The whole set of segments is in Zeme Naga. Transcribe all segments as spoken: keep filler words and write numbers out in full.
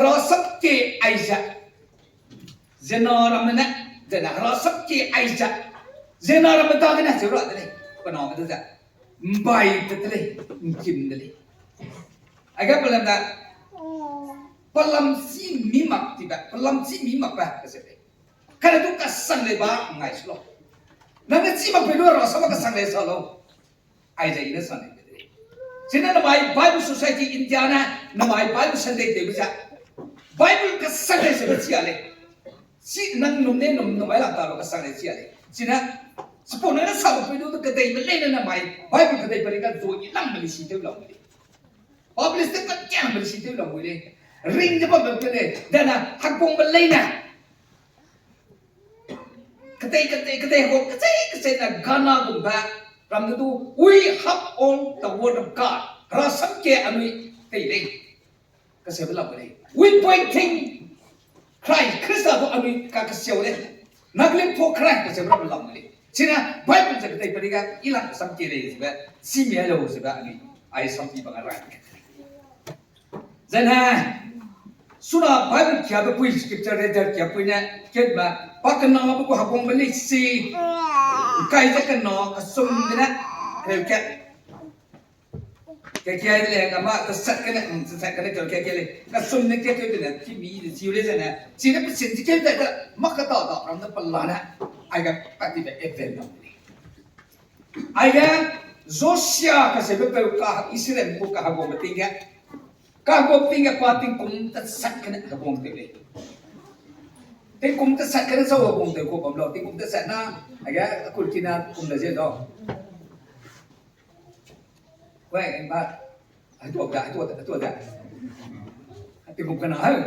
Hera sap ke aize. Zena ramme ne, zena hera sap ke aize. Zena ramme dagene cheu ra de lei. Pe name de ze. Mbai te de lei, ngkim de lei. Aige pelam da, pelam chi mi mak tibe, pelam chi mi makbe, kase lei. Kane du kasang lei ba ngai su lau. Nang ne chi mak pe du hera sap ba kasang lei sa lau. Aize i ne sang lei de lei. Chine namai Bible Society India ne, namai Bible Sunday tewbe ze. Bible kasang lei sebe chi a lei. Chi nang num ne num, namai lang ta lu kasang lei chi a lei. Chine, chipau ne ne sa pe du kedeibe leine namai Bible kedei pe lei ga zu i lam me lei si tew lau lei. Publish te ka kiang me lei si tew lau lei. Ring de bambe ke lei, dena heguangbe leine. Kedei, kedei, kedei heguang, kechei, kechei ne Ghana gumbe, ram ne du, we have all the word of God. Hera sap ke anui tei lei. Kaseube lam lei. We pointing Christ, Khrista du anui kakasiau lei. Naglim po Christ kaseube ram lam lei. Chine Bible ze kedei pe lei ga i lang sam ke lei zebe, simia leu zebe anui, ai sampi bang a rai. Zene, suna Bible kiabe pui, scripture reader kiapui ne, ketbe, pa kenabe gu heguangbe lei si, kai ze kena, kesum gene, reu kat. Kekia de lei, kama, tesat gene, mm, tesat gene, keu kekia lei. Kesum ne kekia de lei, ki mi de ziu lei zene. Chine pesin de keu de, mak kata da, ram de pelane, aiga, pa tibe, evel lam lei. Aige, Josia kaseube peu ka Israel gu kaheguangbe ting ge. Kaheguang ting ge pa tingkum tesat gene heguang tew lei. Tingkum tesat gene zau heguang tew ku bam lau, tingkum tesat na, aige, akulkina kum le ze dau. Wei, ba, ai tua da, ai tua da, ai tua da. Tingkum kena heu.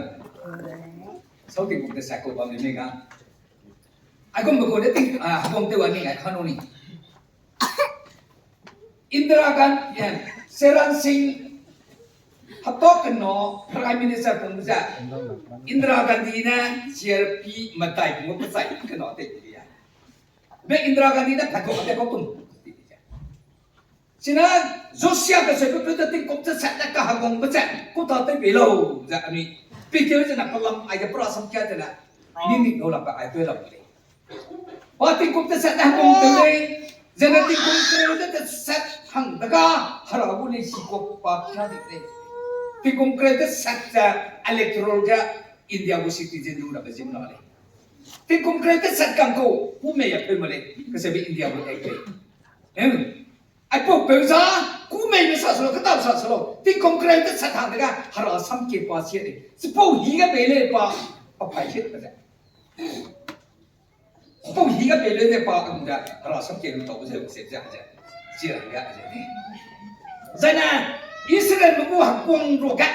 Sau tingkum tesat ku bam le mei ga. Aigumbe gu de ting, ah, heguang tew a ni, ai kanu ni. Indira Gandhi, eh, Charan Singh, hapta kena Prime Minister pung ze, Indira Gandhi ne C R P medai pung pezai kena tei di ya. Be Indira Gandhi ne phat kau, phat kau tum. Chine Josia kaseube peu de tingkum tesat ne kaheguangbe ze, ku ta tew bei lau ze anui. Pi keu zene pelam aige pra sam kia zene, ni ning dau lakbe ai tew lam lei. Pa tingkum tesat ne heguang tew lei, zene tingkum kereu de tesat hang dega, Hera gu leisi kua pa kia di lei. Tingkum kereu tesat ze electoral ge India gu citizen lu rabe zim la lei. Tingkum kereu tesat kang kau, ku mei a peu ma lei, kaseube India gu act lei. Em, aipau peu za, ku mei me sa se lau, ketau sa se lau. Tingkum kereu tesat hang dega, Hera sam ke pa sia lei. Chipau hi ge bei lei pa, pa pai hit ka ze. Chipau hi ge bei lei de pa, kum ze, Hera sam ke lu tau ze, se ze, ze. Chi ra ga ze ni. Zene, Israelme gu heguang ruage.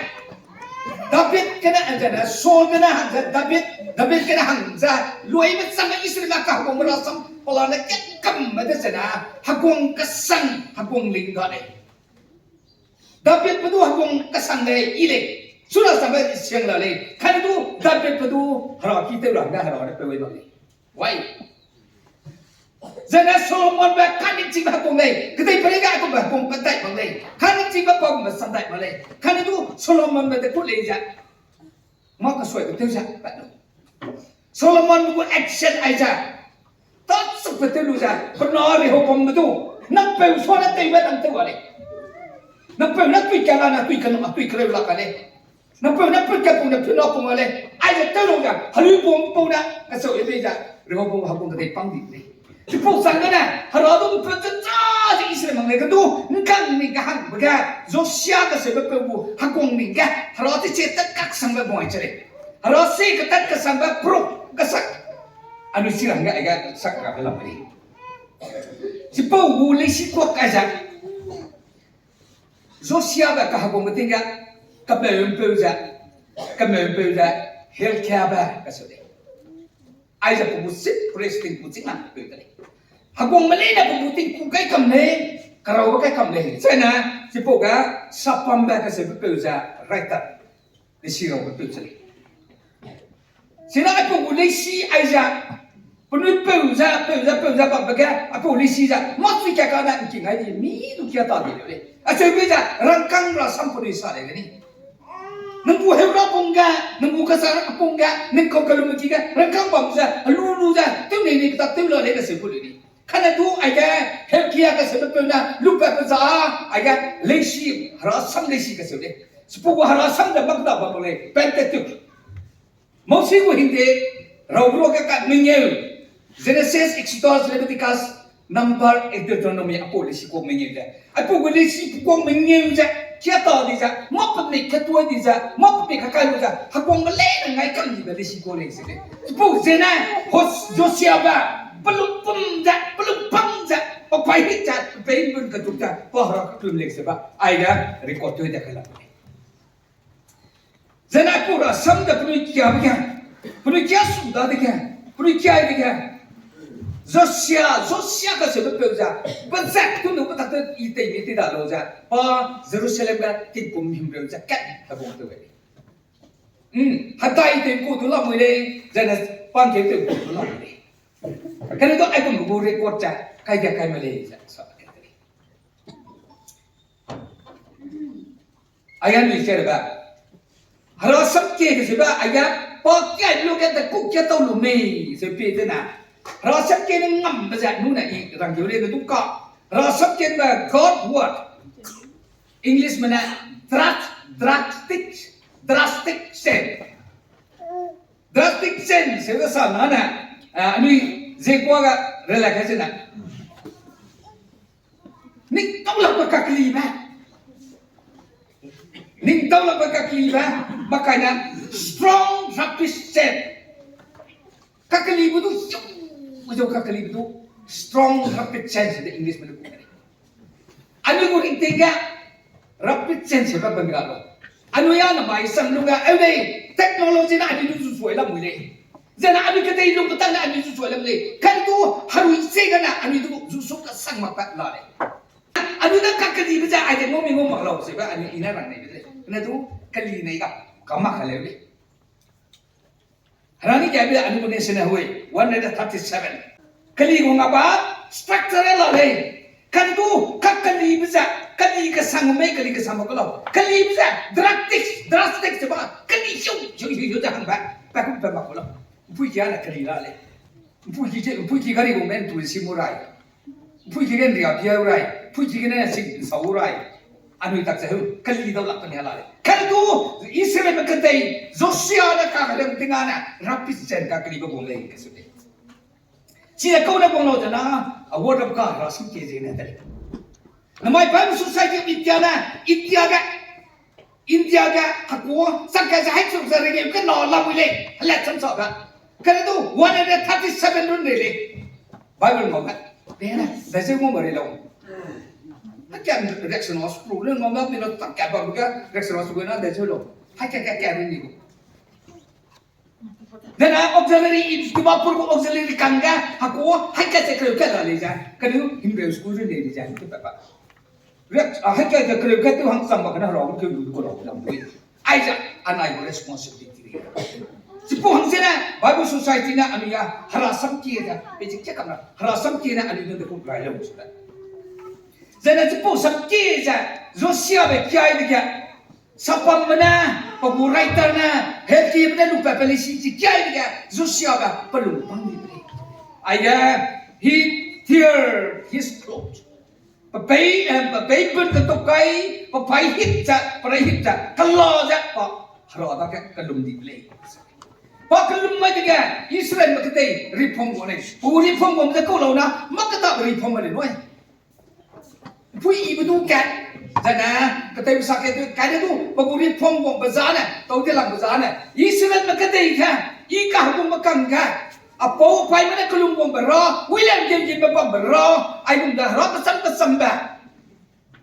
David gene, zene, Saul gene hang ze, David, David gene hang ze, luibe chang Israelme kaheguangbe rasam, pelane kat kamme de zene, heguang kesang, heguang ling ga lei. Davidbe du heguang kesang lei, i lei. Suna sambe siang la lei. Kane du Davidbe du Hera ki tew ra hangge Hera ne peu wai bam lei. Wai. Zene Solomonbe kaning chingbe heguang lei. Kedei pe lei ga heguangbe heguang pat dai bam lei. Kaning chingbe pa gumbe sam dai bam lei. Kane du Solomonbe de kut lei ze. Mâ kesuaibe tew ze pat lu. Solomonbe gu action aize. Tachukbe tew lu ze, pe na Rehoboambe du, nang peu suane tewbe nang tew a lei. Nang peu ne tui ka la ne tui kena, tui kereu lak a lei. Nang peu ne put ka pung ne put na pung a lei. Aize tew lu ze, heluibum pau ne, kacheu e bei ze, Rehoboam heguang kedei pang di lei. Chipau chang gene, Hera du mpeu ze cha ze Israel mang lei ge du, ngkang ning ge hangbe ge, Josia kaseube peu gu heguang ning ge, Hera chiche tat kaksangbe bung ai che lei. Hera si ketat kesangbe proof kesak. Anui si rangge aige sak rabe lam lei. Chipau gu leisi kuak kai ze. Josiabe kaheguangbe ting ge, kemeu'mpeu ze, kemeu'mpeu ze, Hilkiabe kaseu lei. Aize pe gu chief priest tingku chîngna peu de lei. Heguangme leine pe gu tingku kai kam lei, keraube kai kam lei. Chine, chipau ge Shaphumbe kaseube peu ze, writer. Leisi rabe peu ze lei. Chine aipau gu leisi aize, penui peu ze, peu ze, peu ze bambe ge, aipau leisi ze, mâ chui kia kane ngking ai di, mi du kia ta di leu lei. Acheube ze, rangkâng rasam penui sa lei geni. Nang gu heurabung ge, Kasa apung ge, ningkau kalume ki ge, rangkâng bam ze, alu lu ze, tew nei ni petak tew la lei kaseu ku lei ni. Kane du aige, Hilkia kaseube peu ne, lupat pe za, aige, leisi, herasam leisi kaseu lei. Chipau gu herasam ze makda bam lei, Pentateuch. Mosi gu hingde, raubro ge kat mengeu, Genesis, Exodus, Leviticus, Number, Deuteronomy, apau leisi kuak mengeu ze. Aipau gu leisi kuak mengeu ze, kia ta di ze, mâ pemi ketuai di ze, mâ pemi kakai lu ze, heguangme leine ngai kam dibe leisi kuak lei se lei. Chipau zene, Hos-, Josiabe, pelung pum ze, pelung pam ze, papai hit ze, pei bun ketuk ze, pa hera kakellum lei se ba, aige record tew de kai la lei. Zene aipau rasam de penui kiabe ge, penui kia su dadege, penui kiai dege, Josia, Josia kaseube peu ze, pe zak tu nu pe tak te i tei mi tei da lau ze, pa Jerusalem ge tingkum himreu ze kat heguang tew lei. Hedai tei ku du lamui lei, zene pan tei tei ku du lamui lei. Kane du aigum gu record ze, kai dia kai me lei ze, sa lei. Aige anui ze ba. Herasam kie ge ze ba, aige pa kiai lu ge de ku kia tau lu mei, ze pie de na. Herasam kie ne ngambe ze nu ne i rang ge le du ka. Herasam kie ne God word. English me ne dras-, drastic, drastic change. Drastic change, se ga sa na ne. Ah, anui ze kua ga rela ka ze na. Ningtau lakbe kakelibe. Ningtau lakbe kakelibe. Makai ne strong rapid change. Kakelibe du, yo, yo kakelibe du. Strong rapid change de English me ne ku. Anui gu ringting ge rapid change ba bam ga lo. Anui a namai sam lu ga, eu lei, technology ne anui du zu suai lamui lei. Zene anui kedei lu petang ne anui zu suai lamui lei. Kane du, herui se gene anui du zu su kasang mak pat la lei. Anui ne kakelibe ze aige ngau mi ngau mak lau ze ba anui i ne rang nei be lei. Kane du, keli nei ga, ka mak ka leu lei. Herani kiabe anui gu nation ne hui, one hundred thirty-seven. Keli gu ngaba, structure la lei. Kane du, kakelibe ze, keli kasang mei, keli kasang mak ka lau. Kelibe ze, drastic, drastic ze ba, keli hiu, hiu, hiu, hiu ze hang ba, pa ku pa mak ka lau. Mpui kia ne keli la lei. Mpui ki, mpui ki gari gu men tu si mu rai. Mpui ki gen ria bia u rai, mpui ki gene sing sau u rai. Anui tak ze heu, keli dau lak kane la lei. Kane du, Israelme kedei, Josia ne kakelem ting ane, rapid change kakelibe bam lei kaseu lei. Chi ne kau ne bam lau ze na, a word of God, herasam kie ziegene de lei. Namai Bible Society of India ne, India ge, India ge, hekua, changkai ze haî chuk ze rengeu kena lamui lei, helat cham sa ga. Kane du one hundred thirty-seven run rei lei. Bible ngau ga. Dene, dai zeu ngau ma rei lau. Hakia reaction hospital run ngau ga, mi lo tak ka ba ga, reaction hospital na dai zeu lau. Hakia ka ka run ni gu. Dena auxiliary, i Dimapur gu auxiliary kang ga, hekua, hakia ze kereu ka la lei ze. Kane du himreu school run rei lei ze, ke pa pa. Rek, a, hakia ze kereu ka tew hang chang ba kane herau ke lu ko lau lam bui. Aize, anai gu responsibility. Chipau hang zene, Bible Society ne anui a, herasam kie ze, pe chi kia kam na, herasam kie ne anui ne de ku rai lau se da. Zene chipau sam kie ze, Josiabe kiai dege, Saphambe ne, pe gu writer ne, Hilkiabe ne lupat pe leisi chi kiai dege, Josiabe pe lung pang di pe lei. Aige, he tear his cloth. Pe pei, eh, pe pei bun ketuk kai, pe pai hit ze, pe rei hit ze, kela ze, pa, hera dage kelum di pe lei. Pa kelum mai dege, Israelme kedei reform gu lei. Gu reform gu ze kau lau na, mâ keta reform lei nui. Mpui ibe du kat, zene, ketei sa ke du, kai ne du, pe gu reform wangbe zane, tau de langbe zane, Israelme kedei ge, i kahebungbe kang ge, apau apaime ne kelum wangbe ra, William Gilgitbe bambe ra, aigum de hera kecham kechambe,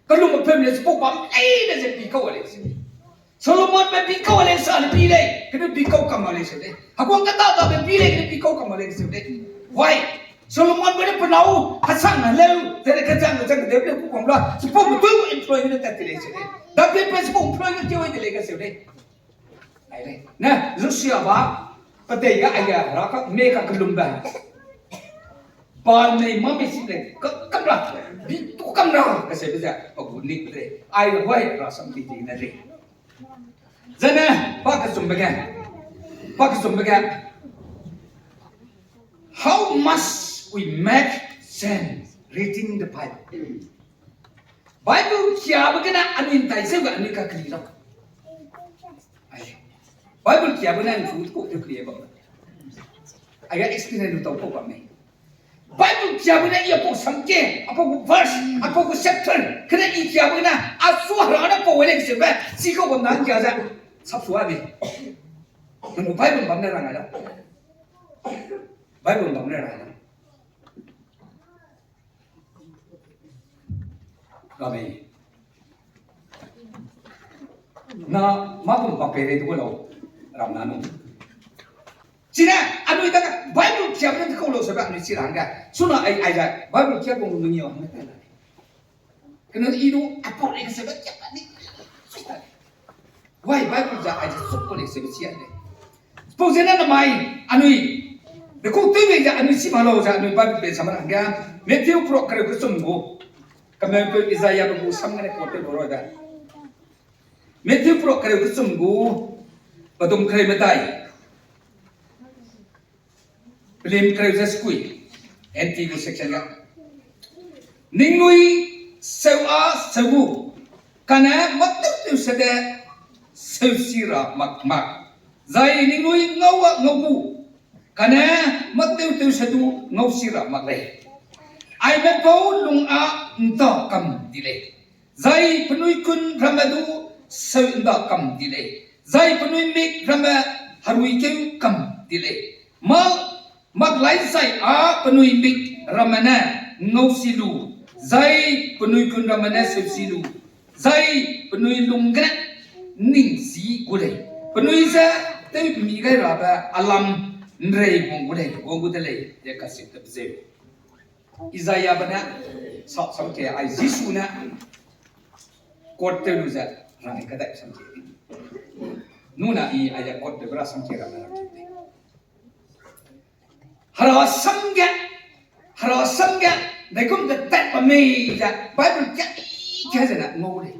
kelumbe pemle chipau bam leine ze pi kau lei. Solomonbe pi kau lei, sa ne pi lei, kene pi kau kam lei se lei. Heguang keta tabe pi lei, kene pi kau kam lei se lei. Why? Solomonbe ne penâu, hesang heleu, zene kechang kechang kedeu le ku kam la, chipau me du employment tat ti lei se lei. David pe chipau employment tew ai de lei kaseu lei. Ai lei. Ne, Josiabe, pe tei ga aige ra ka, me ka kelumbe. Ba mei mâ mei si lei, ka, kam ra, bi tu kam ra, kaseube ze, pa gu nik lei. Ai lei, why, herasam kie ziegene lei. Zene, pa kechumbe ge. Pakesumbe ge, how must we make sense reading the Bible? Bible kiabe gene anui ntai zeu ge anui kakeli lau. Ai, Bible kiabe ne anui gu tew keli bam. Ai ga experience lu tau kau bam mei. Bible kiabe ne i apau samke, apau gu verse, apau gu chapter, kene i kiabe ne a sua ra ne pau le seube, chi kau bam na kia ze, sap sua mei. Nang gu Bible bam ne rang ai lau. Bible bam ne rang ai lau. Amen. Na, mâ kum bak pei rei du lau, ram na nu. Chine, anui dage Bible kiabe ne kau lau seube anui chi ra hangge. Suna ai, ai ze, Bible kia kum nung ngi hangge tai la. Kene i du, apau le seube kia pa ni. Why Bible ze ai ze suk ko le seube chi ai le. Pau zene namai, anui, de kau tew bei ze anui chi ma lau ze anui Bible pe sam ra hangge. Matthew pro kereu kechum gu. Kameupeu Isaiabe gu sam gene quote tew lu roi da. Matthew pro kereu kechum gu, pedum kereu medai. Pelim kereu ze sekui, N T gu section ga. Ningnui seu â seu gu, kane mâ tewtew sede seusi ra mak mak. Zai ningnui ngau â ngau gu, kane mâ tewtew se du ngausi ra mak lei. Aime pau lung â ’nda kam di lei. Zai penui kun ramme du seu ’nda kam di lei. Zai penui mik ramme herui keu kam di lei. Mâ, mak lai zai â penui mik ramme ne ngausi lu, zai penui kun ramme ne seusi lu, zai penui lung gene ning zi gu lei. Penui ze tewmi gai rabe a lam ’nrei wang gu lei, wang gu de lei, ze kacheu tebe zeu. Isaiabe ne, sa samke ai Jisu ne, quote tew lu ze, rang ai kadai samke. Nuna i ai ze quote tewbe ra samke ramme ra ki te. Hera sam ge, hera sam ge, dai gum de tat pa mei ze, Bible kia i kia ze ne ngau lei.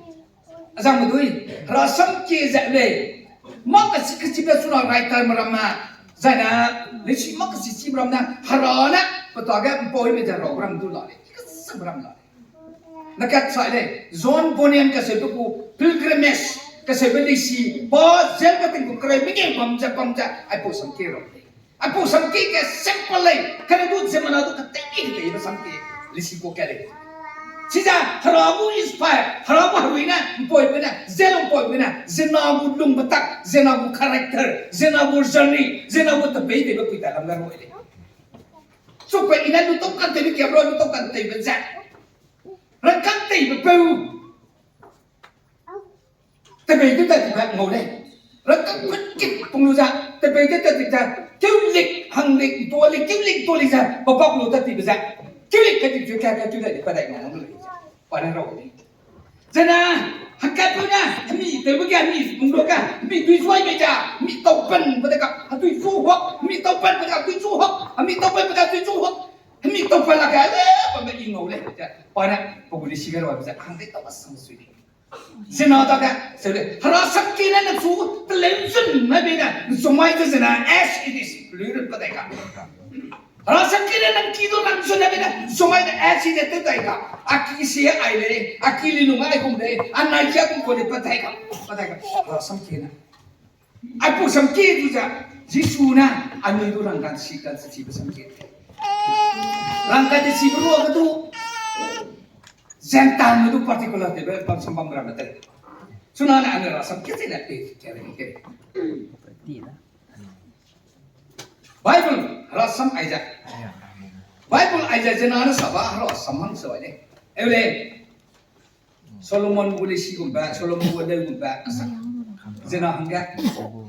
Azangme dui, hera sam kie ze lei. Mâ kachi kachibe suna writer me ramme, zai ne, leisi mâ kachi chibe ram ne, hera ne, pe tage ’mpaube ze rabe ram du la lei, i kasangbe ram la lei. Na kat sai lei, John Bunyan kaseube gu pilgrimage, kaseube leisi, pa jail ge tingkum kereu mengeu bam ze bam ze, aipau samke ra lei. Aipau samke ge simple lei, kane du ziemmena du katei kateibe samke, leisi ku ka lei. Chize hera gu inspire, hera gu herui ne, ’mpaube ne, jail ’mpaube ne, ziemmena gu lungbe tak, ziemmena gu character, ziemmena gu journey, ziemmena gu tebeiteibe pui ta lam ga rui lei. Chukpe i ne lu tau kanteibe kia bro, lu tau kanteibe ze. Rangkanteibe peu. Tebei tew tat tibe ngau lei. Rangkang put kit pung lu ze, tebei tew tat ti ze, keulik, hanglik, ’ntualik, keulik, ’ntualik ze, pa bak lu tat tibe ze. Keulik kai ti chu ka, ka chu dai, pa dai ngau ngau lei. Pa ne rau lei. Zene, hangkatpeu ne, hemi tewbe ge, hemi pung lu ge, hemi dui zuai mei ze, hemi taupen pe de ka, hedui zu huak, hemi taupen pe de ka, dui zu huak, hemi taupen pe de ka, dui zu huak, hemi taupen la ge, eh, pa me i ngau lei ze. Pa ne, pa gu leisi ge rau ze, hang dei tau ba sang sui di. Ziemmena dage, seu lei, hera samkie ne nang chu, teleu zun mai bei ne, zumai ze zene, as it is, lui run pa dai ka. Hera samkie ne nang ki du nang zun ne bei ne, zumai ne, as it is, tew dai ka. A ki sie ai lei, a ki li lung ai kum lei, a nai kia kum ku lei, pa dai ka, pa dai ka. Hera samkie ne. Aipau samkie du ze, Jisu ne, anui du rangkang si ka chibe samkie. Rangkang chibe ruage du, Gentile me du particular tewbe bam sam bam ramme te. Chuna ne anui hera sam kechine pe, kere, kere. Bible hera sam aize. Bible aize ziemmena ne sa ba hera sam hang sa ai lei. Eu lei. Solomon gu leisi gumbe, Solomon gu leu gumbe, kasa. Ziemmena hangge,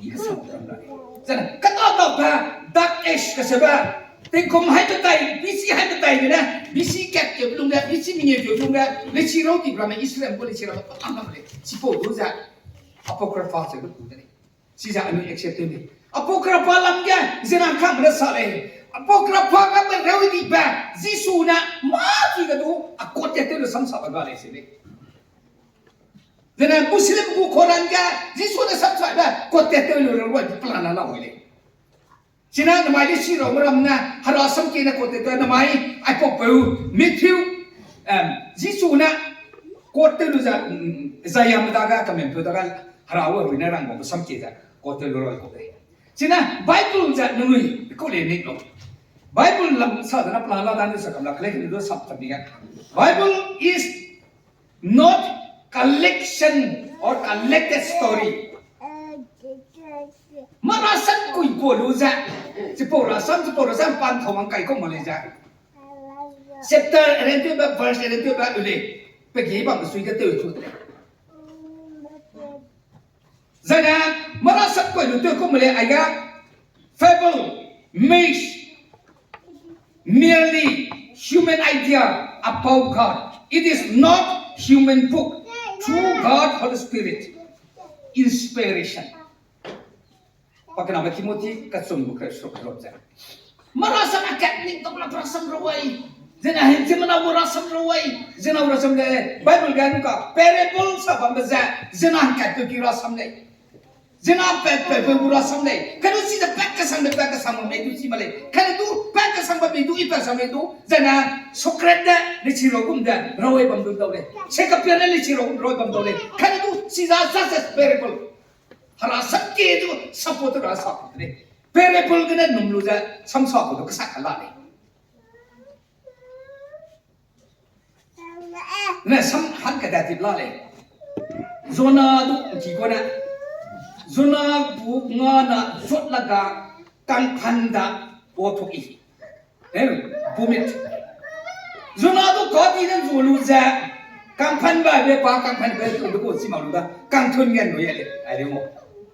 i kasa ram la. Ziemmena, kata ta be, Dark Age kaseube, tingkum hai petai, B C hai petai gene, B C kat keu lungge, B C mengeu keu lungge, leisi rau di ramme Israel gu leisi ramme pa lam lei. Chipau du ze, Apocrypha seube gu de lei. Chize anui accept tew lei. Apocrypha lam ge, ziemmena kangme ne sa lei. Apocrypha ga pe reu dibe, Jisu ne, mâ chi ge du, a quote tew lu samsabe ga lei se lei. Zene Muslim gu Quran ge, Jisu ne samsabe, quote tew lu reu rua plan la lau lei. Chine namai de si rau meram ne, hera samkie ne quote tew namai, aipau peu, Matthew, em, Jisu ne quote tew lu ze, mm, Isaiahme dage, kamen peu dage, hera gu herui ne rang bambe samkie ze quote tew lu rau kau de. Chine Bible ze nangnui kau le nik lau. Bible lam sa de na plan la da ni sa kam la kele kele du sap tam ni ga. Bible is not collection or collected story. Marasam kui kau lu ze, chipau rasam, chipau rasam pan thau wang kai kau ma lei ze. Chapter eren tewbe, verse eren tewbe, ule, pe ge bam sui ge tew chu de lei. Zaine, marasam kau lu tew kau ma lei, aige, fable, myth, merely human idea about God. It is not human book. Through God, Holy Spirit, inspiration. Pakenabe Timothy kechum gu kechum ze. Marasam akat ning tau la rasam rau ai. Zena hin ziemmena gu rasam rau ai. Zena rasam le Bible ga nu ka parable sa bambe ze. Zena kat pe pi rasam lei. Zena pe pe pe gu rasam lei. Kane du chi ze pat kesang de pat kesang bam mei du chi ma lei. Kane du pat kesang bam mei du i pat sang mei du. Zena Socrates ne lechi rau gum de rau ai bam du dau lei. Shakespeare ne lechi rau gum rau ai bam dau lei. Kane du chi za such as parable. Hera samkie du support ra sa lei. Parable gene num lu ze samsa gu du kesa ka la lei. Ne sam han keda tip la lei. Jona du ki kau ne. Jona gu nga na zot la ga kangphan da o thok i. Em, bumit. Jona du kati ne zu lu ze kangphan ba be pa kangphan be du ko si ma lu da kangthun ngen lu ye lei. Ai de mo.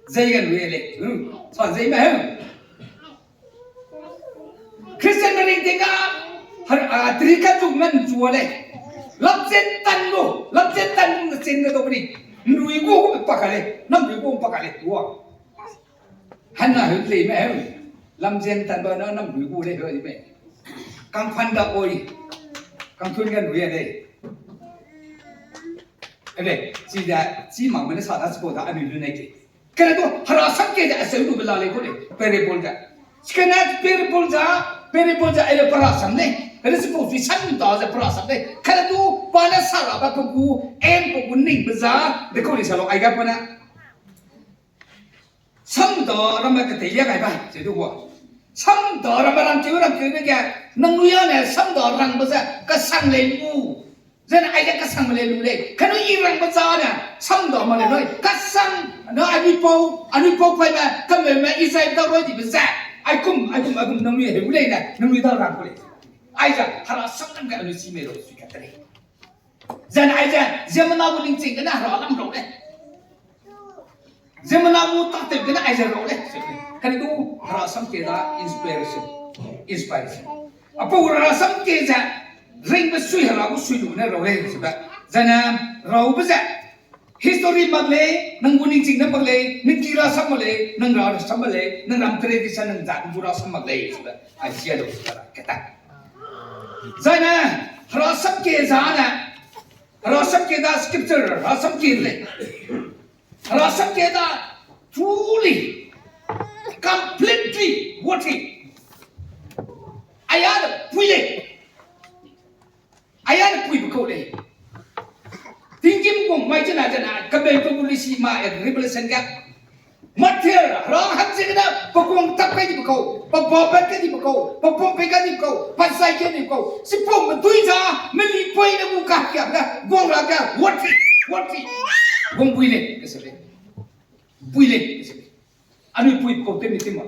Zei ngen lu ye lei. Hmm. Sa zei me hem. Christian me ring ting ga, har, a, tri ka tu men chu lei. Lamzen tan lu, lamzen tan lu zen ga dau ni. Nrui gu pa ka lei, nam nrui gu pa ka lei, tua. Hanna heu lei me heu. Lamzen tan ba na nam nrui gu lei heu lei me. Kangphan da oi. Kangthun ga nrui lei. Ebe, chi da, chi mak me ne sa da spo da anui lu nei ke. Kane du, hera samkie ze aseu lu be la lei kau lei, parable ze. Chikane parable ze, parable ze, ele parasam lei. Kane sipau sui sam da ze parasam lei. Kane du, pa ne sa la ba pe gu, em pe gu ning be za, de kau lei sa lau, ai ga pa ne. Samda ramme ketei lia gai ba, ze du gu. Samda ramme rangkeu rangkeu ne ge, nangnui a ne samda rangbe ze, kasang lei lu. Zene aige kasangme lei lu lei. Kanu i rangbe za ne, samda ma lei nui. Kasang, na anui pau, anui pau paime, kameume, i zai da roi dibe ze. Aikum, aikum, aikum, nangnui heu lei ne, nangnui da rang ku lei. Aize, hera sam lam ge anui si mei rau sui kat te lei. Zene aize, ziemmena gu ningching gene hera lam rau lei. Ziemmena gu tâtew gene aize rau lei. Kane du hera samkie da inspiration. Inspiration. Apau hera samkie ze, ringbe sui hera gu sui lu ne rau lei, sebe. Zene, raube ze, history mak lei, nang gu ningching ne mak lei, nang ki rasam mak lei, nang ra rasam mak lei, nang ram tradition, nang zat gu rasam mak lei, sebe. Ai sia lu sebe, keta. Zene, hera samkie za ne, hera samkie da scripture, hera samkie lei. Hera samkie da truly, completely worthy. Aya de pui lei. Aya de pui be kau lei. Tinggîm gung mai zena zena, kabe pe gu lisi ma, eh, Revelation ga. Matthew, hera hangziegene, pe guang tap kai dibe kau, pe bapat kai dibe kau, pe pum pei kai dibe kau, pe zai kai dibe kau. Sipau medui za, meli pui ne gu kakiak ne, guang ra ga, worthy, worthy. Guang pui lei, kese lei. Pui lei, kese lei. Anui pui kau temi temi.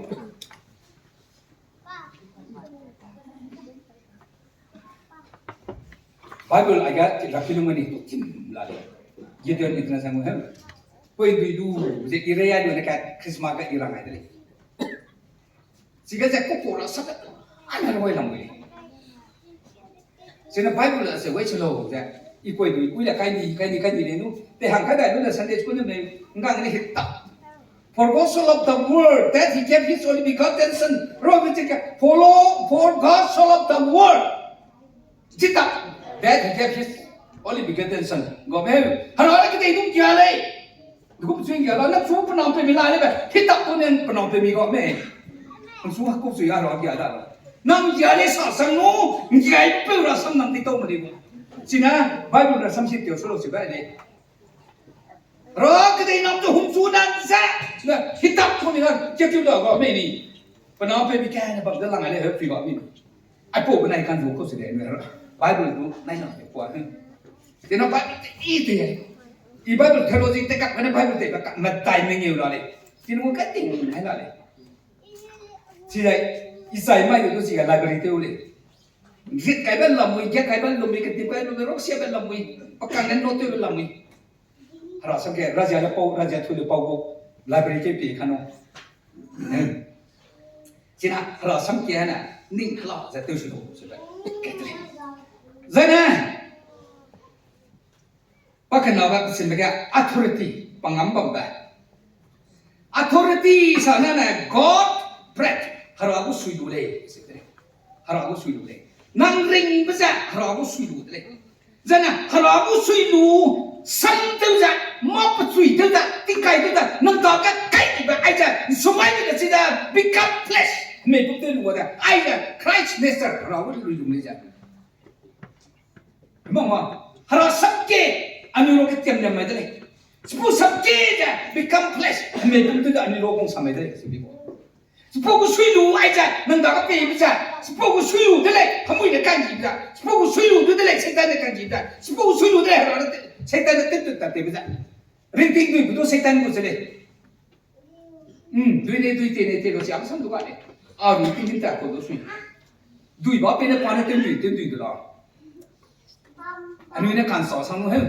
Bible aiga rakilung ani tu tim la le. Gideon International hem. Pui dui du, ze i rea du ne ka Christmas ga i rang ai de lei. Chige ze kuku ra sa de, ai na roi lam lei. Chine Bible a se wei chelo ze, i pui dui, ui le kai ni, kai ni, kai ni le nu, te hang kai da nu le Sunday school ne me, ngang ne hit ta. For God so loved the world that he gave his only begotten son. Ro me chike, follow, for God so loved the world. Chita, that he gave his only begotten son. Go me, hera le kete dum kia lei. Dukum swing kia la, na chu penam pe mi la lei be, hit ta tu ne penam pe mi go me. Su haku sui a ra gia da. Nang gia le sa sang nu, ngiai peu rasam nang di tau ma di bu. China, Bible rasam si teu su lo si ba le. Ra kedei nam zu hum su nan ze, na, hitap ko ni na, kia kiu da ga me ni. Pe na pe bi ka na bam de lang ai le, he, pi ba mi. Aipau benai kan zu ko se de, Bible du nai na de kua. Te na Bible te i te. I Bible theology te kak, ne Bible te kak, ma tai mengeu la le. Tin wu ka ting nai la le. Chizai, i sai mai du chizai library tew le. Rit kai ba lamui, ge kai ba lamui, ke tip kai ba lamui, rok sia ba lamui, pakang ne no tew ba lamui. Hera sam ke, razia le pau, razia thu le pau gu, library ke pi kanu. China, hera sam ke na, ning kala ze tew su lu, su ba. Ke te. Zai ne, pa kena ba, simbe ke authority, pangam bam ba. Authority sa na ne God breath, hera gu sui lu lei, se te. Hera gu sui lu lei. Nang ringbe ze, hera gu sui lu de lei. Zai ne, hera gu sui lu, sam tew ze, mâ pechui tew ze, tingkai tew ze, nang ta ka kai be, ai ze, nsumai de chi ze, become flesh. Mei pum tew lu de, ai ze, Christ nature, hera gu lui lu lei ze. Mâ ma, hera sam ke, anui ro ke tiam liam mai de lei. Chipau sam ke ze, become flesh, mei pum tew ze, anui ro kung sam mai de lei, se bi gu. Chipau gu sui lu ai ze, nang da ka peibe ze. Chipau gu sui lu de lei, hemui ne kanggi ze. Chipau gu sui lu de lei, Satan ne kanggi ze. Chipau gu sui lu de lei, hera ne te, Satan ne te te ta tebe ze. Ringting dui bu du Satan gu ze lei. Dui ne dui te ne te lu siam sam du ga lei. A ringting ta ko du sui. Dui ba pe ne pa ne te dui, te dui de la. Anui ne kan sa sang lu heu.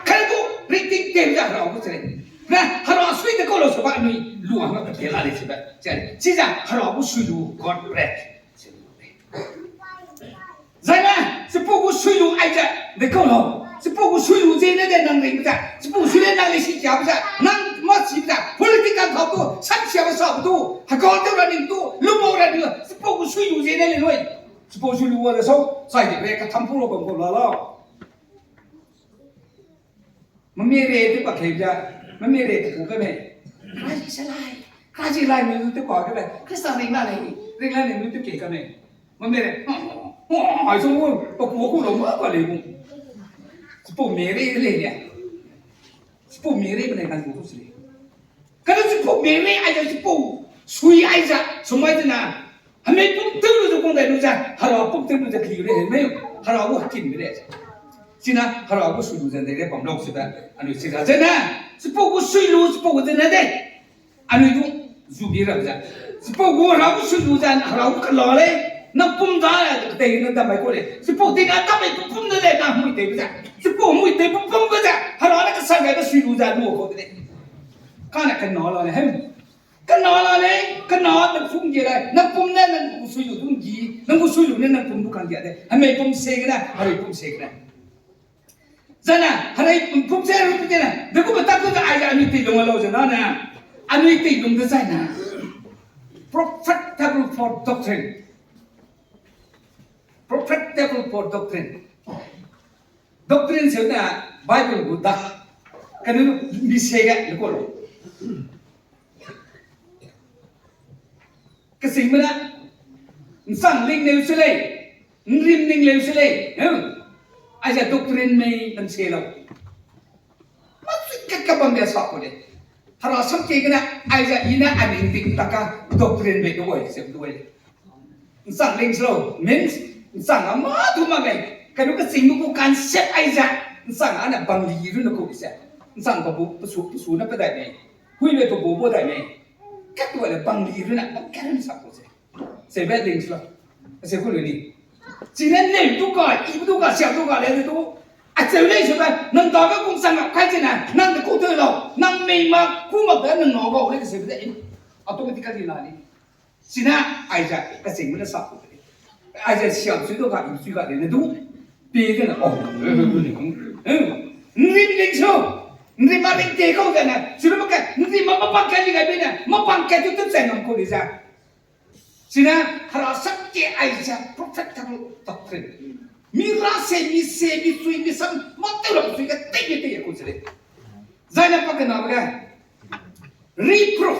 Kai gu, ringting te ze hera gu ze lei. Ne, hera sui de kau lau se ba anui lu hangge pe la lei se ba. Chi, chize hera gu sui lu God breath. Zai ne, chipau gu sui lu ai ze, de kau lau. Chipau gu sui lu ze ne de nang ringbe ze. Chipau sui le nang lei si kiabe ze. Nang mâ chibe ze. Political thau tu, samsiabe sa tu, hekau tew ra ning tu, lupau ra ning, chipau gu sui lu ze ne lei lui. Chipau sui lu wa de sau, chai de be ka tham pu ro bam kau la lau. Mamie rei te pa kei ja, mamie rei te ku ke mei. Kraji se lai, kraji lai mi lu te pa ke be, Krista ring la lei, ring la lei mi lu te kei ka mei. Mamie rei, ai song wo, pa ku ku lo ma pa lei bu. Chipau mie rei de lei ne. Chipau mie rei benai kan ku tu se lei. Kane chipau mie rei ai ze chipau, sui ai ze, sumai ze na. Hemei pum tew lu ze kung dai lu ze, hera pum tew lu ze keli rei hemei, hera gu hekim rei ze. China hera gu sui lu ze de rei bam lau se be, anui si ra ze ne, chipau gu sui lu, chipau gu ze ne de. Anui du, zu bi ra ze. Chipau gu hera gu sui lu ze, hera gu kela lei, nang pum da, tei ne da mai kau lei. Chipau tei ne da mai pum pum de lei, na hemui tei be ze. Chipau hemui tei pum pum be ze, hera ne kesa gai be sui lu ze lu kau de lei. Kane kena la lei, hem. Kena la lei, kena nang pum ge lei, nang pum ne nang gu sui lu du nggi, nang gu sui lu ne nang pum du kanggia de. Hemei pum se gene, herei pum se gene. Zane, herei pum se herei pum gene, de gu betak du de ai ze anui teilung a lau ze na ne. Anui teilung dezai ne. Profitable for doctrine. Profitable for doctrine. Doctrine seu ne Bible gu da. Kane mi se ge le kau lau. Kechîngme ne, nsang ling leu se lei, nrim ning leu se lei, heu. Aize doctrine mei nang se lau. Mâ chui kat ka bam bia sa kau lei. Hera sam ke gene, aize i ne a ning ding ta ka doctrine mei du wai, se du wai lei. Nsang ling se lau, means, nsang a mâ du mak lei. Kanu kechîngme gu concept aize, nsang a ne bangli runne kau se. Nsang pesu, pesu ne pe dai mei. Huibe pe bu bu dai mei. Kat tu le bangli runne, bang karen sa kau se. Seube ling se lau. Ase ku lu ni. Chine neu du ka, i du ka, sia du ka le du. Acheu lei seube, nang dage kung sang a kai chine, nang de ku tew lau, nang mei ma, ku mak de nang ngau gau lei seube de. Automatically la ni. Chine, aize, kechîngme ne sa ku de. Aize siam sui du ka, i sui ka de ne du. Pi de ne, oh, eh, eh, eh, eh. Nrim ling se lau. Nrim a ring te kau de ne. Chine mâ ke, nrim a mâ bang ke li gai be ne. Mâ bang ke du tew chai ngam kau lei ze. Chine, hera sam ke aize profitable doctrine. Mi ra se, mi se, mi sui, mi sam, mâ tew ram sui ge tei ge tei ge kau se lei. Zai ne pa kenabe ge. Reproof.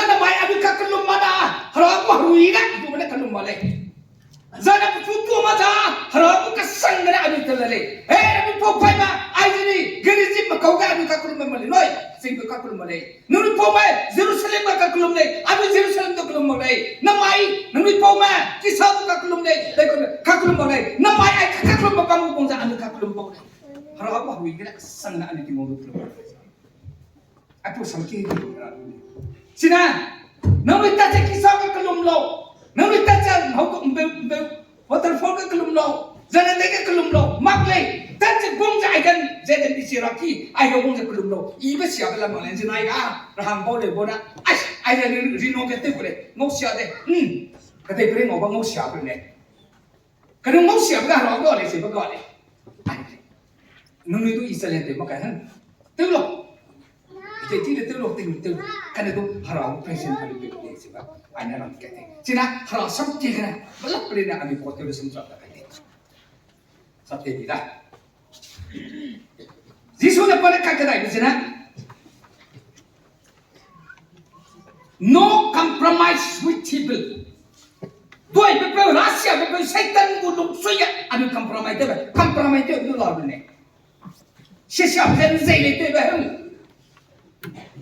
Hera gu herui ne, du ne kelum mak lei. Zane pechu tu ma za, Hera gu kesang ne anui te le lei. He, anui pau pai ma, ai zini, geri zim ma kau ge anui kakelum mak lei, noi, sing du kakelum mak lei. Nangnui pau mai, Jerusalem ga kakelum lei, anui Jerusalem du kelum mak lei. Namai, nangnui pau mai, kisa du kakelum lei, lei kelum, kakelum mak lei. Namai, ai kakelum mak bam gu bang za anui kakelum pau lei. Hera gu herui ne kesang ne anui Tingwang du kelum mak lei. Aipau sam ke, sina, nangnui tat ze kisa ge kelum lau, nangnui tat ze hau ge mbe, mbe, waterfall ge kelum lau, zene dei ge kelum lau, mak lei, tat ze bung ze ai gan, ze de bi si ra ki, ai ge bung ze kelum lau, ibe sia ge la mak lei, zina ai ga, rahang bau lei bau na, ai, ai ze ri, ri no ge tew ku lei, ngau sia de, hmm, kedei pe ri ngau ba ngau sia ku lei. Kane ngau sia be ga Hera ga lei, se be ga lei. Nangnui du i challenge tew mak kai hen. Tew lau. Te ti le tew lau, tew, tew. Kane du Hera gu presence ka lu pe lei se ba. Ai ne rang kai te. Sina Hera sam ti kane. Ba lak pe lei ne anui kot tew le sam sa ta kai te. Sa te bi da. Jisu ne pa ne ka kedai be sina. No compromise with evil. Duai pe peu, Russia pe peu, Satan gu lungsui ge, anui compromise tewbe, compromise tew du la ne. Sisia zen zei lei tewbe heu.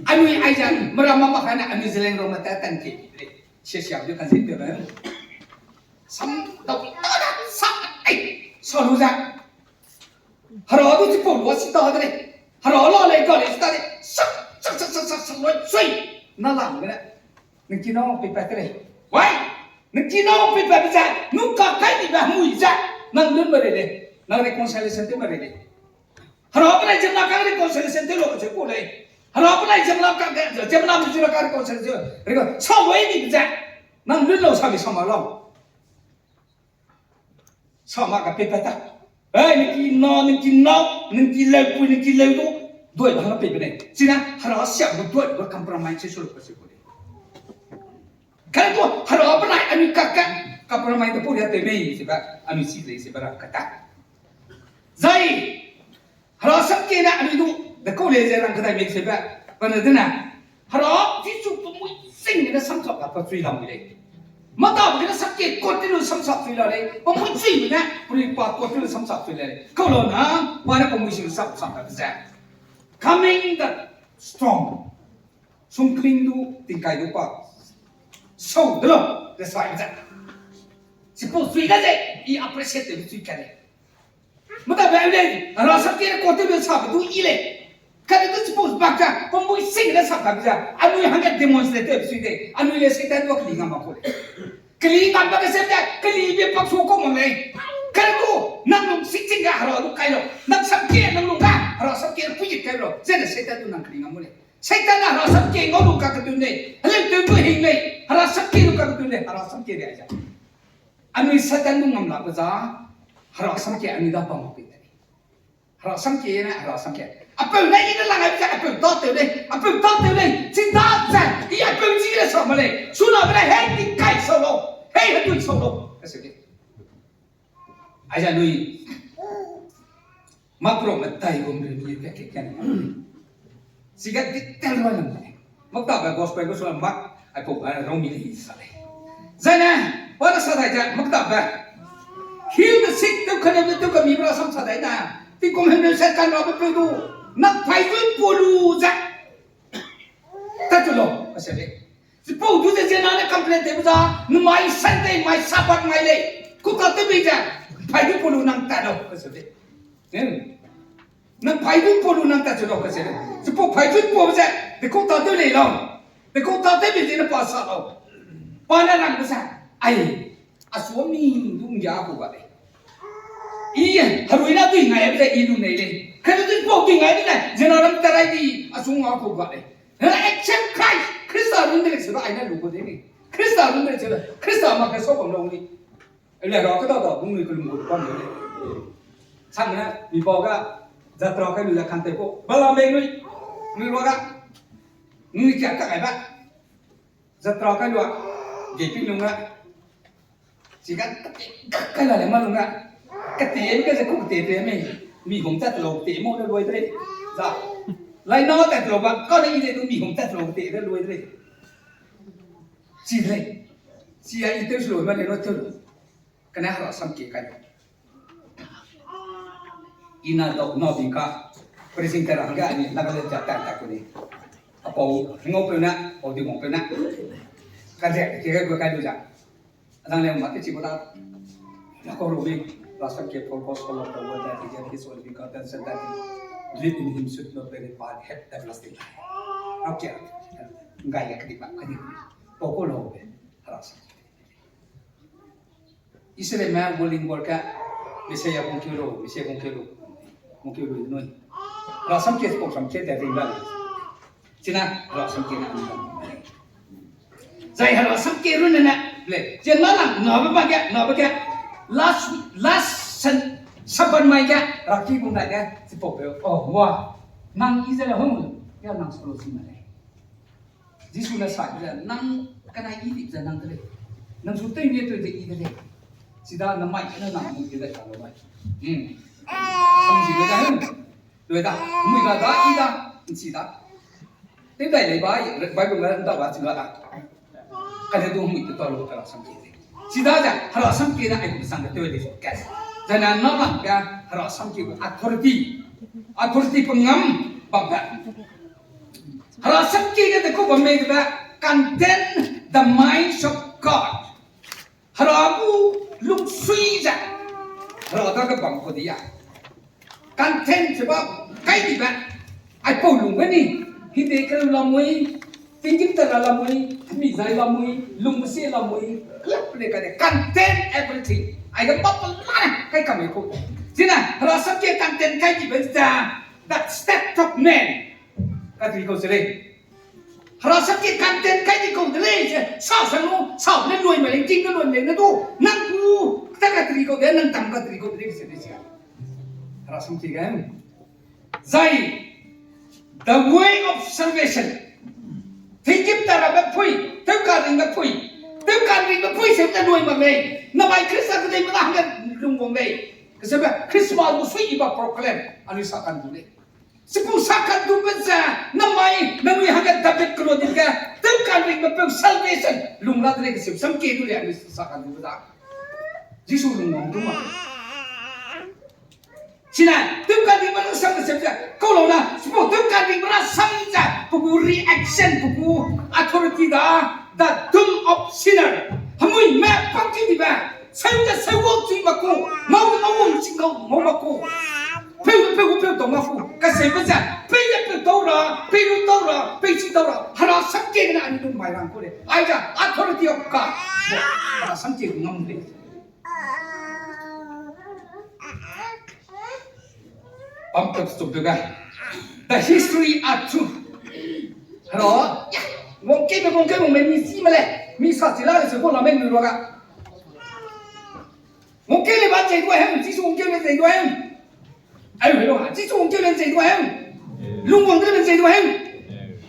Anui aiza, mera mama kane, anui zeleng rau mata tan ke lei. Sisia du kan zei tewbe heu. Sam dau, sa, ei, sa lu za. Hera du chipau lua si ta de lei. Hera la lei ga lei si ta de. Sak, sak, sak, sak, sak, sak, loi, sui. Na lam gene. Nang kinau peipat de lei. Wai! Nang kinau peipat be ze. Nung ka kai di be mui ze. Nang lun be rei lei. Nang reconciliation tew be rei lei. Hera benai ziemmena ka reconciliation tew lau kacheu ku lei. Hera benai ziemmena ka, ziemmena mizura ka reconciliation. Rego, sa loi di be ze. Nang lun lau sa mi sa ma lau. Sa ma ka peipat ta. Ei, nang kinau, nang kinau, nang kileupui, nang kileu du. Duai ba hang pei be nei. Sina, Hera siak bu duai ba compromise se su lu kacheu ku lei. Kane du, Hera benai anui kak ka, compromise de pau ria tew mei, se ba, anui si lei, se ba ra kata. Zai, Hera samkie ne anui du, de kau lei ze rang kedai mei se ba, pa ne dene. Hera Jisu pe mui sing ne samsap la pa chui lam lei. Mata be ne samkie kot te lu samsap chui la lei, pa mui chui ne, pui pa kot te lu samsap chui la lei. Kau lau na, pa ne pa mui sing samsap la ze. Coming the storm. Sungkling du, tingkai du pa. Sau de lau, de sai ze. Chipau chui ga ze, i appreciate de chui ka lei. Mata be lei, Hera samkie ne kot te lu sa be du i lei. Kane du chipau bak ka, pa mui sing ne sa ka be ze. Anui hangge demonstrate te chui de. Anui le Satan du keli ngam mak ku lei. Keli ngam ba ke se de, keli be pak su kau mak lei. Kane du, nang lung sing sing ga Hera du kai lau. Nang samkie nang lung ga, Hera samkie ne pui kai lau. Zene Satan du nang keli ngam mak lei. Satan ne Hera samkie ngau lu kaketun lei. Heleu tew du hing lei. Hera samkie lu kaketun lei. Hera samkie de ai ze. Anui Satan du ngam la be za. Hera samkie anui da pa mak pei de lei. Hera samkie ne, Hera samkie. Apeu ne i ne lang ai ze, apeu da tew lei. Apeu da tew lei. Chi da ze, i apeu chi le sa ma lei. Suna be lei, hei, tingkai sau lau. Hei, hedui sau lau. Kaseu lei. Aize anui, Mark pro medai gum re mi ke ke ken. Siga detail rua lam ne. Maktabe gospel gu sua Mark, aipau, a, rau mi lei sa lei. Zaine, pa ne sa dai ze, maktabe. Heal the sick, tew kane, tew kami bra sam sa dai na. Tingkum hemreu se kan rabe peu du. Nang pai du pau lu ze. Tat chu lau, kase lei. Chipau du ze ziemmena ne complain tew be za, nmai Sunday, mai Sabbath mai lei. Kû ta tew bei ze, pai du pau lu nang tat lau, kase lei. Nang pai du pau lu nang tat chu lau kase lei. Chipau pai du pau ze, dekau ta tew lei lau. Dekau ta tew bei ze ne pa sa lau. Pa ne rang be ze, ai, a sua mi du nggia ku ga lei. I, herui na dui ngai be ze i lu nei lei. Kane dui pau dui ngai be ze, ziemmena ram ta rai di, a su ngau ku ga lei. Action Christ, Khrista run de lei se ba ai ne lu ku de lei. Khrista run de lei se ba, Khrista mak ke sau bam lau ni. Ele ra kedau dau, bung nui kelum gu bam de lei. Sang ne, mi pau ga, jatra kai lu ze kan te ku. Bala mei nui, nui rua ga, nui kia ka kai ba. Jatra kai lua, gei ping lung ga. Chiga, kate, kai la le ma lung ga. Kate, mi ka ze ku kate pe mei. Mi hum tat lau te mo le luai de lei. Za. Lai na tat lau ba, ka ne i de du mi hum tat lau te de luai de lei. Chi de lei. Sia i tew sulu ma ne no tew lu. Kane hera samkie kai. I na dau na bing ka. President ra hangge ani Nagaland ja tan ta ku ni. Apau ngau peu na, apau di ngau peu na. Ka ze ke ga gu kai lu ja. Adang le ma te chi bu da. Na ko ru mi, hera samkie for gospel of the world that he gave his only begotten son that he live in him should not perish but have everlasting life. Okay. Ngai ya kedi ba kedi. Pau ko lo be. Hera samkie. Israelme Wailing Wall ka, Messiah kung kiu lu, Messiah kung kiu lu, kung kiu lu nui. Hera samkie, pau samkie de ring la. China, hera samkie na. Zai hera samkie run ne, le, chena lang, na ba ba ge, na ba ge. Last, last sen, saban mai ge, hera ki bung dai ge, chipau peu, oh, wa, nang i ze le hung, ya nang solo si ma le. Jisu ne sa ze, nang kanai i dip ze nang de lei. Nang su tei mie tei ze i de lei. Sida na mai ne nang mu de lei ka lo mai. Hmm. Samsi de da. Lui da, mui ga da i da, nsi da. Tei dai lei ba, Bible ga da ba chi ga da. Kane du mui te ta lo ka la samsi de. Sida ze, hera samkie ne ai gu sang de tei lei so ka. Zai na na lang ka, hera samkie gu authority. Authority pe ngam bam ka. Hera samkie ge de ku bam mei de ba, content the minds of God. Hera gu lungsui ze, hera dage bam ku di ya. Content ze ba, kai di ba, aipau lung ge ni, hide kereu lamui, tinggîm tara lamui, mi zai lamui, lung mesie lamui, klap le ka de, content everything. Aige bam pe la ne, kai kam mei ku. Zina, hera samkie content kai di ba ze, that state of man. Ka tri kau se lei. Hera samkie content kai di kau de lei ze, sa sang lu, sa ne lui ma lei, ting ne lui ma lei, ne du, nang gu, ta ka tri kau de, nang tam ka tri kau de lei, se lei se. Hera samkie ge. Zai, the way of salvation. Tinggîm tarabe pui, tewka'nringbe pui, tewka'nringbe pui se ne lui ma lei. Namai Khrista kedei me la hangge lung wang lei. Kese be Christmas gu sui i ba proclaim, anui sa kan du lei. Chipau sa kan du be ze, namai, nangnui hangge David kelo di ge, tewka'nringbe peu salvation, lung la de lei kese, samkie du lei anui sa kan du be da. Jisu lung wang du ma. Chine, tewka'nringbe rasam kese ze, kau lau na, chipau tewka'nringbe rasam ze, pe gu reaction, pe gu authority da, the doom of sinner. Hemuime pangki dibe, seu ze seu wang chi ma ku, ngau ze ngau wang chi ngau ngau ma ku. Peu peu peu tau ma ku, kaseube ze, pei ze peu tau ra, pei lu tau ra, pei chi tau ra, hera samkie gene anui du mai rang ku lei. Aize authority of God. Hera samkie ngam lei. Bam tap suk de ga. The history are true. Hera, ya, wangkebe, wangkebe, wangme mi si ma lei. Mi sa chi la le se ko la me lu ra ga. Wangkeu lei ba zei du hem, Jisu wangkeu lei zei du hem. Ai, hello, Jisu wangkeu lei zei du hem. Lungwang de lei zei du hem.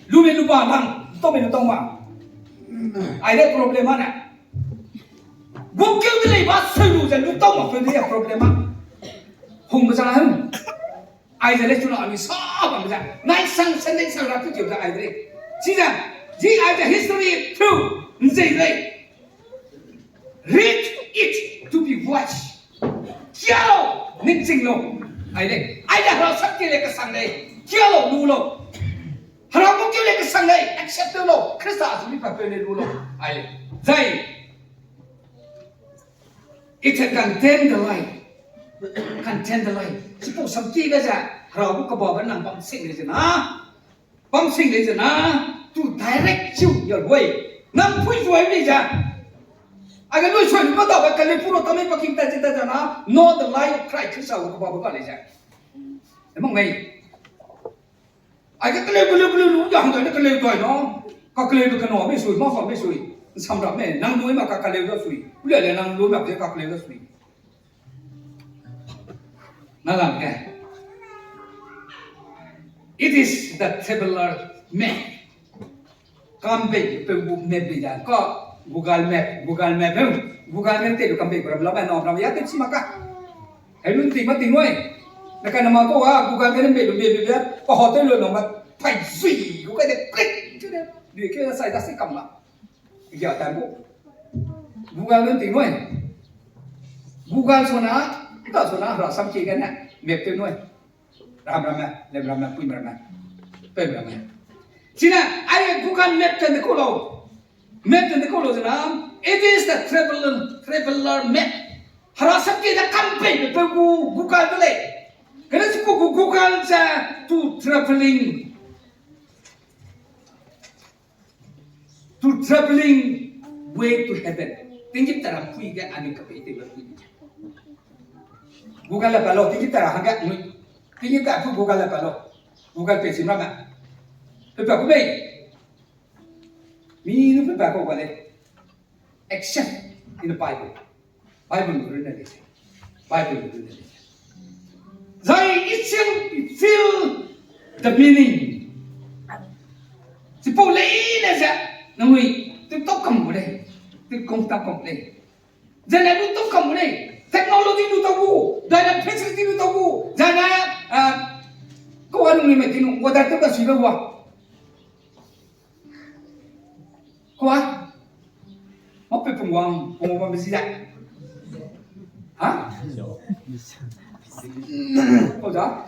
Lu me lu ba nang, tau me lu tau ma. Ai de problem a ne. Wangkeu de lei ba seu lu ze lu tau ma peu de problem a. Hungbe za hem. Aize le chuna anui sa bam ze, nai sang, Sunday sang ra tu keu ze ai de lei. Chize, ji aize history through, nzei lei. Read it to be wise. Kia lau, ningching lau. Ai lei, aize hera samkie le kesang lei. Kia lau, lu lau. Hera gu keu le kesang lei, accept tew lau. Khrista azu mi pa peu lei lu lau. Ai lei. Zai, It can contain the light. Contain the light. Chipau samkie be ze, hera gu kebabe nang bam sing lei ze na. Bam sing lei ze na, to direct you your way. Nang pui zuai lei ze. Aige lui sui lu ba dabe kaleu puro tamei paking ta ze ta ze na, know the light of Christ, Khrista gu kebabe ga lei ze. Emang mei. Aige keleu, keleu, keleu lu, ya hangdai ne keleu dai na. Kakeleube kena mei sui, ma fa mei sui. Nsamramme, nang lui ma kakeleu da sui. Ule le nang lui ma ze kakeleu da sui. Na lam ge. It is the tabular map. Kambei peu gu map bei da. Ka Google Map, Google Map heu. Google Map te lu kambei gu ram la ba na ram ya te chi ma ka. Hei lun ting ma ting wai. Na ka na ma ko wa, Google ge ne mei lu mei lu ya. Pa hotel lu na ma pai zui. Google de click. Lu ke na sai da si kam ma. Ya tan bu. Google nun ting nui. Google suna, ta suna, hera sam kie gene, map tew nui. Ram ramme, lem ramme, puim ramme, pem ramme. Chine, ai Google map ten de kau lau. Map ten de kau lau zena, it is the traveler, traveler map. Hera sam kie de kam pei pe peu gu Google de lei. Kane chipau gu Google ze to traveling, to traveling way to heaven. Tinggîm ta ra pui ge anui kapei tewbe pui. Google le pa lau, tinggîm ta ra hangge nui. Tinggîm ta pui Google le pa lau. Google pe sim ramme. Pe pa ku mei. Mi nu pe pa kau ga lei. Except in the Bible. Bible lu runne lei. Bible lu runne lei. Zai it shall feel the meaning. Chipau leine ze, nangnui, tew tau kam gu lei, tew kong ta kam lei. Zene lu tau kam gu lei, technology lu tau gu, zane facility lu tau gu, zane, ah, kau a nangnui me tinung, water tew ka sui be wa. Kua? Mâ pe pungwang, pungwang bam be zi da. Ha? Kau da?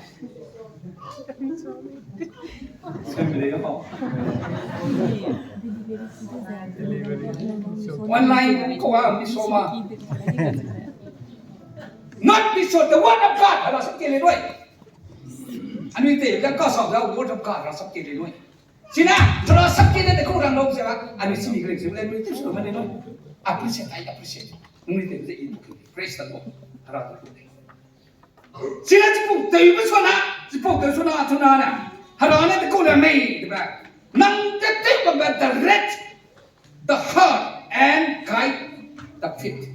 Online kau a mi so ma. Not be so, the word of God, hera sam kie lei nui. Anui te, the cause of the word of God, hera sam kie lei nui. Chine, hera sam kie ne de kau rang lau ze, anui simi gre ze, le anui tew su ma ne nui. Appreciate, I appreciate. Anui te ze in, praise the Lord. Hera te. Chine chipau tewbe suna, chipau tew suna, suna ne. Hera ne de kau le mei, de ba. Nang te tew bambe direct the heart and guide the feet.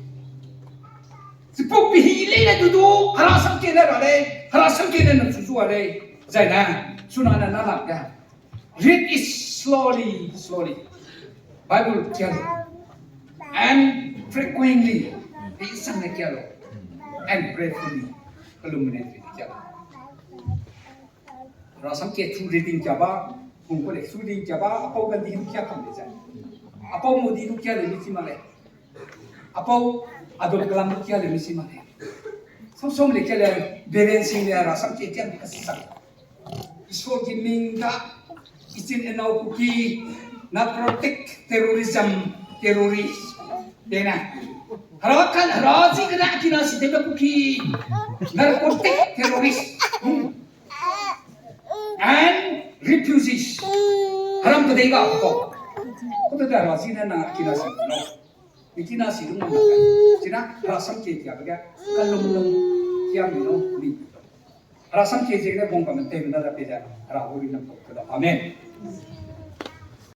Chipau pehî leine du du, hera sam kie ne ra lei, hera sam kie ne nang su zu a lei. Zai ne, suna ne na lak ge. Read it slowly, slowly. Bible kia lau. And frequently, peisangne kia lau. And prayerfully, kalum ne kia lau. Hera sam kie through reading kia ba, hung ko lei through reading kia ba, apau gandi du kia kam lei zai. Apau modi du kia lei mi chi mak lei. Apau Abdul Kalam du kia lei mi chi mak lei. Sam sam lei kia lei, beren sing lei hera sam kie kia mi ka sang. Isua ki ming ga, ichin enau Kuki, narcotic terrorism, terrorist. Dena. Hera kan, hera zi kena kina si dena Kuki, narcotic terrorist. And refugees. Heram kedei ga ko. Ko te hera zi ne na kina si no. Ni kina si lung na. China hera sam kie kia be ga. Kalum lung kia mi no ni. Hera sam kie ziegene bung bam tei mena da pe ze, hera gu ri nam pau ke da. Amen.